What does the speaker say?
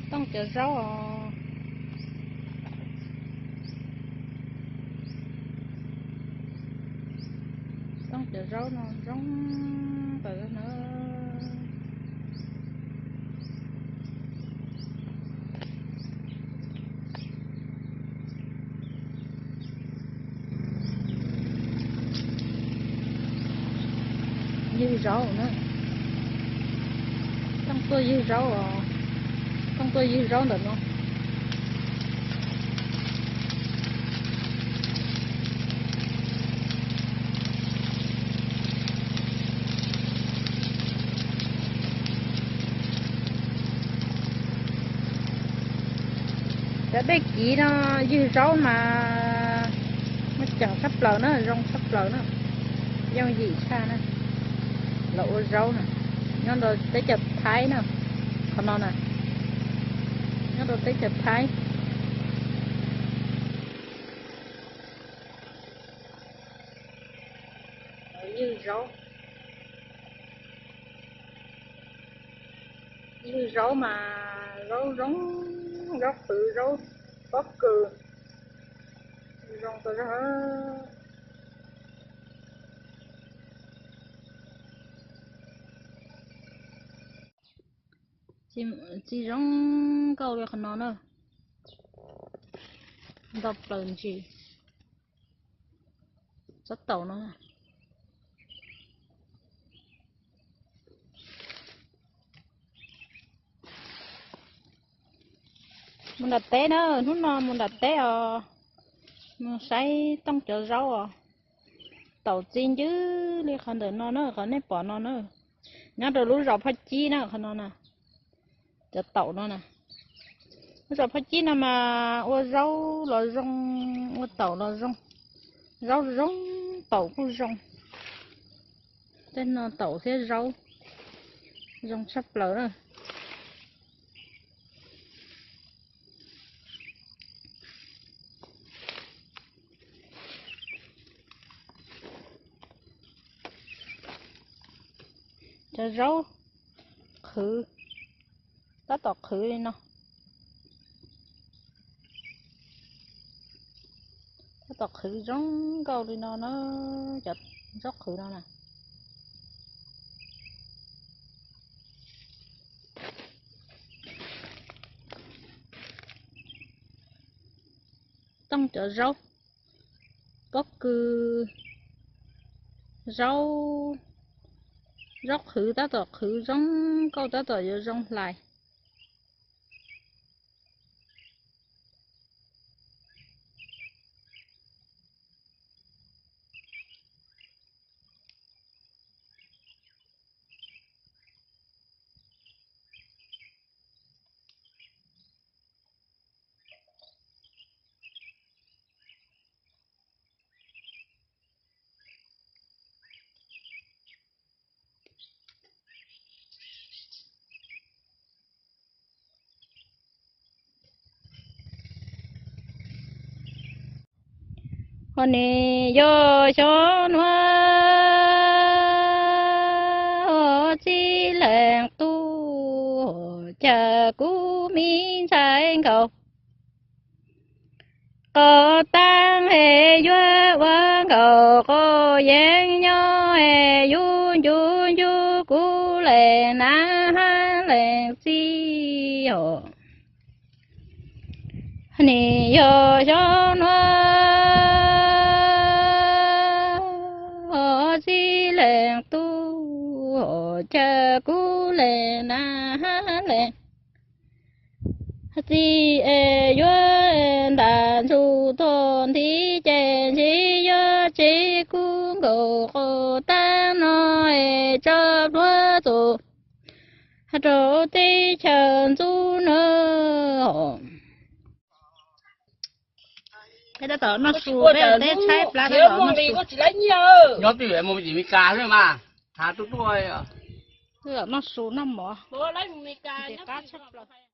Tooj cov zaub os. Tooj cov zaub no zoo tawm na. Ywg zaub na. Tooj tuaj ywg zaub os. Tooj tuaj ywg zaub ntawm no. Cov dej kiv no ywg zaub mas muaj ceem tshaj plaws na, zoo tshaj plaws na, yooj yim tshaj na. Los ua zaub na, nyob rau teb chaws Thaib na, qhov no na, nyob rau teb chaws Thaib. Ywg zaub, ywg zaub mas zaub zoo, zaub qhwv, zaub pob kws, zoo tau zog. Txiv zoo nkauj li qhov no na, nto plaws ntsis. Tsob taum no, mus nram teb na, hnub no mus nram teb os, mus saib Tooj cov zaub os. Taum txi ncw li qhov ntawm no na, qhov nej pom no na, nyob rau lub zos Phaj Cib na, qhov no na. Cov taum no na, lub zos Phaj Cib no mas ua zaub los zoo, ua taum los zoo, zaub zoo, taum kuj zoo. Tej no taum thiab zaub zoo tshaj plaws na. Cov zaub qhwv, tab tom qhwv li no. Tab tom qhwv zoo nkauj li no na, cov zaub qhwv no na. Tooj cov zaub, pob kws, zaub, zaub qhwv tab tom qhwv zoo nkauj, tab tom yuav zoo hlais. Ho nim yog xyoo no txij leej tub, cas kuv me ntxhais nkaus, qos taab es yuav ua nkaus, qos yeeb nyob es yus ncu ncu kuv leej nab hab leej txiv os. Nim yog xyoo no txij leej tub, cas kuv leej nab hab leej txiv es yuav ntam ntxug tog ntiv ces ntsis yuav tsev kub nkaus, qos taab no es tso plhuav txus rau teb chaws ntxub na. Peb tab tom noj su, peb ua teb tshaib plab tab tom noj su. Nyob twj ywm mus yim Meskas xwb mas, hav tuaj tuaj. Twb noj su noj mov, nti qab tshaj plaws.